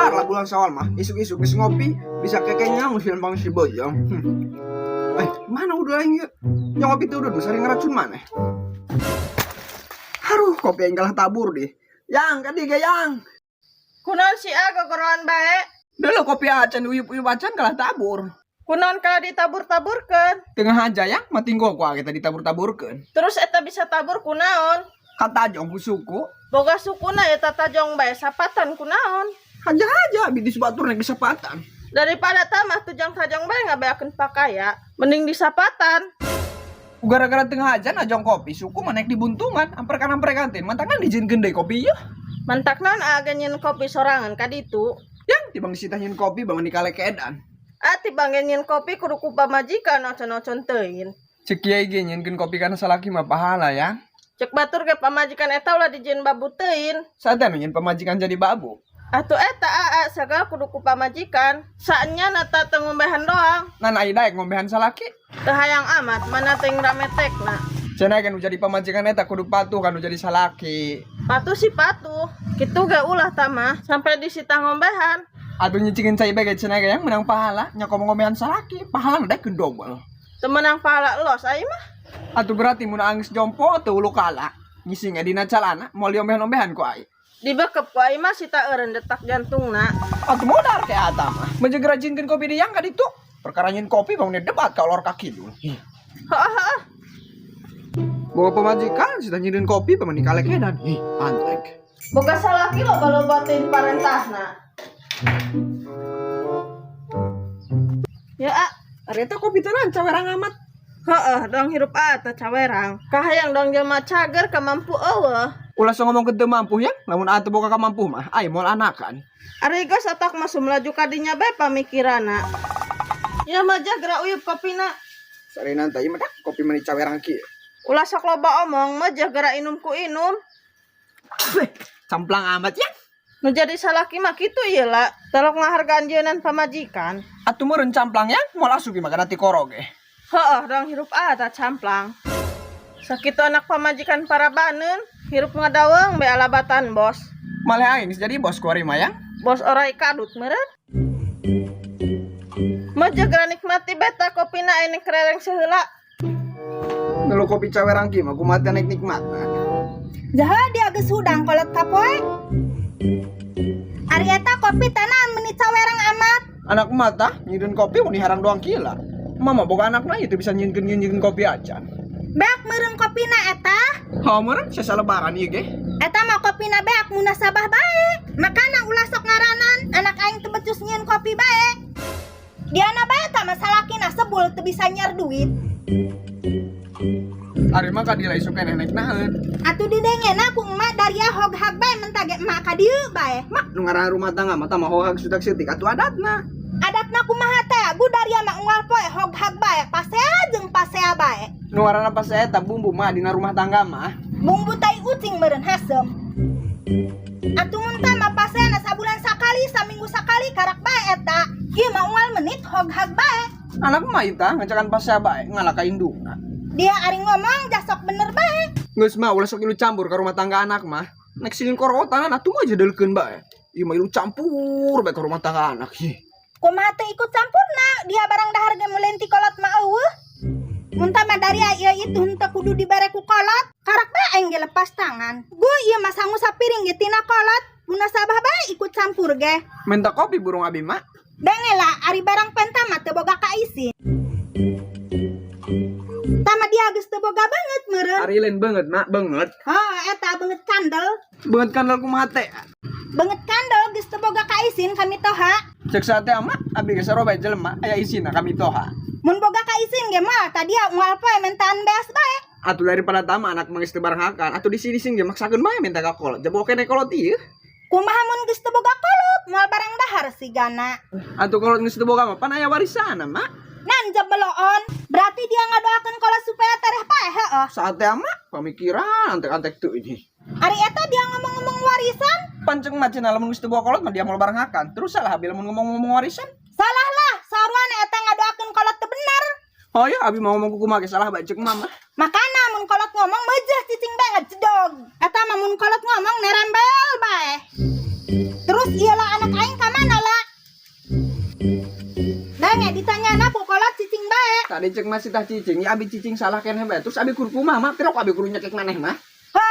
Segar lah bulan Syawal mah. Isuk-isuk geus ngopi, bisa kekenyang usian bang si boyong. Eh, mana udah aing ieu? Yang ngopi teu udud sering ngeracun maneh. Aduh, kopi aing kalah tabur deh. Yang, kadi ge yang. Kunaon si A gogoroan bae? Dulu kopi acan uyup-uyup acan kalah tabur. Kunaon kalah ditabur-taburkeun? Tengah aja ya, mati gua gua kita ditabur-taburkeun. Terus eta bisa tabur kunaon? Katajong ku suku. Boga sukuna eta tajong bae sapatan kunaon? Haja-haja bidis batur naik disapatan. Daripada tamah tujang tajong bae ngabeakeun pakaya, mending disapatan. Gara-gara tengah aja najong kopi, suku mah naik dibuntungan, amperkan amperkan teh, mantakan dijieunkeun deui kopi ya. Mantak naon aa ge nyieun kopi sorangan ka ditu? Yang tibang disitah nyieun kopi bangun dikalekedan. Ah, tibang ge nyieun kopi kudu ku pamajikan ocon-ocon teuing. Cek kiai ge nyieunkeun kopi kana salaki mah pahala ya. Cek batur ge pamajikan eta ulah dijieun babu teuing. Saat nyieun pamajikan jadi babu. Atuh eta aa sagala kudu ku pamajikan. Saenya eta teu ngombehan doang. Nan ai daek ngombehan salaki. Teu hayang amat mana teuing rame tekna. Cenah kan jadi pamajikan eta kudu patuh kan jadi salaki. Patuh sih patuh. Kitu ge ulah tamah sampai disita ngombehan. Atuh nyicingin cai bae ge cenah ge yang menang pahala nya komo ngombehan salaki, pahala daek double. Teu meunang pahala los ai mah. Atuh berarti mun angis jompo teu ulu kala. Ngising dina calana moal diombehan-ombehan ku ai. Dibekep ku ai mah sita eureun detak jantungna. Atuh modar ke ata mah. Menjaga rajinkeun kopi di yang ka ditu. Perkara nyieun kopi bangun debat ka olor kaki dulu. Heeh heeh. Boga pamajikan sita nyieun kopi paman dikalekedan. Ih, antek. Boga salaki loba-loba teuing parentahna. Ya a, Ari eta kopi teh naon cawerang amat. Heeh, dong hirup a teh cawerang. Kahayang dong jelema cager kamampu eueuh. Ulah sok ngomong ke teu mampu ya, lamun atuh boga kamampu mah, ai moal anakan. Ari geus otak mah melaju ka dinya bae pamikiranna. Ya mah geura uyup kopina. Sarena teh mah kopi meni cawerang kieu. Ulah sok loba omong mah geura inum ku inum. Beh, camplang amat ya. Nu jadi salaki mah kitu ieu lah. Telok ngahargaan jeunan pamajikan. Atuh meureun camplang ya, moal asup ieu mah kana tikoro ge. Heeh, dong hirup a tah camplang. Sakitu anak pamajikan parabaneun, hirup ngadaweung be alabatan bos. Malah aing geus jadi bos kuari mah ya. Bos orai kadut meureun. Mah geura nikmati beta kopina ini kerereng seheula. Ngeluh kopi cawerang kieu mah kumaha teh naik nikmat. Jaha dia geus hudang kolot kapoe. Ari eta kopi tanah meni cawerang amat. Anak mata nyieun kopi mun diharang doang kieu lah. Mama boga anakna itu bisa nyieunkeun kopi acan. Beak meureun kopina eta. Ha meureun sesa lebaran ieu ge. Eta mah kopina beak munasabah bae. Makana ulah sok ngaranan anak aing teu becus nyieun kopi bae. Diana bae tah mah salakina sebul teu bisa nyiar duit. Ari mah kadila isuk keneh naik naheun. Atuh didengena ku emak daria hog-hag bae mentah ge emak ka dieu bae. Mak nu ngaran rumah tangga mah tah mah hohag sudak seutik atuh adatna. Adatna kumaha teh? Bu daria mah unggal poe hog-hag bae, pasea jeung pasea bae. Nu ngaranna pasea eta bumbu mah dina rumah tangga mah. Bumbu tai ucing meureun hasem. Atuh mun tah mah paseana sabulan sakali, saminggu sakali karak bae eta. Ieu mah unggal menit hog-hag bae. Anak mah eta ngajakan pasea bae ngalah ka indungna. Dia ari ngomong jasok bener bae. Geus mah ulah sok ilu campur ka rumah tangga anak mah. Nek sieun korotan atuh mah jadelkeun bae. Ieu mah ilu campur bae ka rumah tangga anak. Ih. Kumaha teu ikut campurna? Dia barang dahar ge mulenti kolot mah eueuh. Mun tah mah daria ieu itu henteu kudu dibere ku kolot, karak bae aing ge lepas tangan. Gu ieu mah sangu sapiring ge tina kolot, munasabah bae ikut campur ge. Minta kopi burung abi mah. Denge lah, ari barang penta mah teu boga kaisin. Tama dia geus teu boga banget meureun. Ari lain banget mak, banget. Ha, eta banget kandel. Banget kandel kumaha teh? Banget kandel geus teu boga kaisin kami toha. Cek sate ama, abi geus sarua bae jelema aya isina kami toha. Mun boga kaisin ge mah tadi unggal poe mentaan beas bae. Atuh daripada tama anak mah geus teu barenghakan, atuh di sini ge maksakeun bae minta ka kolot. Jabo keneh kolot ieu. Kumaha mun geus teu boga kolot, moal barang dahar sigana. Atuh kolot geus teu boga mah pan aya warisanna, mak. Nan jebeloon, berarti dia ngadoakeun kolot supaya tereh paeh heueuh. Saat ama pamikiran antek-antek tuh ini. Ari eta dia ngomong-ngomong warisan, Panceng mah cenah lamun geus teu boga kolot mah dia moal barenghakan. Terus salah abi lamun ngomong-ngomong warisan. Salah lah, saruana eta ngadoakeun kolot teu bener. Oh ya, abi mau ngomong kumaha ge salah bae ceuk mama. Makana mun kolot ngomong meujeuh cicing bae ngejedog. Eta mah mun kolot ngomong nerembel bae. Terus iyalah anak aing ka mana lah? Denge ditanyana ku kolot cicing bae. Tadi cek masih tah cicing, ya abi cicing salah keneh bae. Terus abi kudu kumaha, mah? Pira ku abi kudu nyekek maneh mah? Heuh.